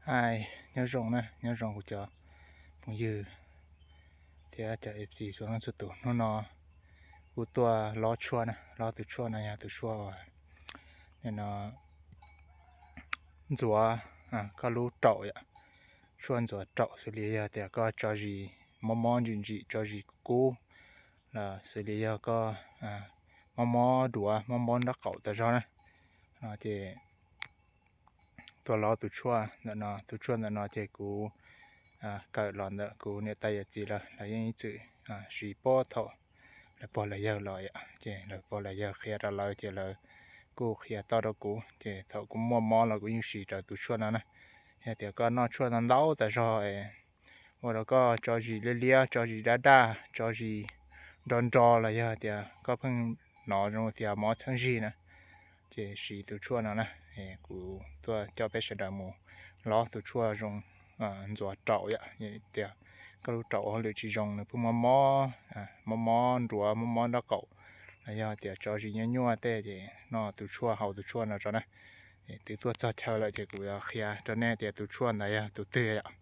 Hi, nyob zoo na, nyob zoo kuv cov phooj ywg thiab cov F C txhua leej txhua tus. Hnub no kuv tuaj lob tshuaj na, lob tus tshuaj no yog tus tshuaj uas no ntxuav koj lub raum yom. Tshuaj ntxuav raum xws li yog tias koj tso zis mob mob ntsim ntsim, tso zis kub kub, los xws li yog koj mob mob duav mob mob nraub qaum tas zog na, no ces tuaj lob tus tshuaj ntawm no. Tus tshuaj ntawm no ces kuv kawm los ntawm kuv niam tais yawm txiv lawv, lawv yeej ib txwm siv puag thaum lawv pog lawv yawg los yom. Ces lawv pog lawv yawg qhia rau lawv ces lawv kuj qhia tau rau kuv, ces thaum kuv muaj mob los kuv yeej siv raws tus tshuaj no na. Yog tias koj noj tshuaj no ntau tas zog es ua rau koj tso zis liab liab, tso zis daj daj, tso zis nro nro los yog tias koj pheej hnov zoo tias mob txheeb zig na, ces siv tus tshuaj no na. Kuv tuaj coj peb sawv daws mus lob tus tshuaj zoo ntxuav raum yom. Tias koj lub raum ua hauj lwm tsis zoo, nws pheej mob mob, mob mob nruav, mob mob nraub qaum, los yog tias tso zis nyuaj nyuaj tej ces noj tus tshuaj, haus tus tshuaj no tso na. Twb tuaj txog chaw lawm ces kuv yuav qhia rau nej tias tus tshuaj ntawd yog tus twg yom.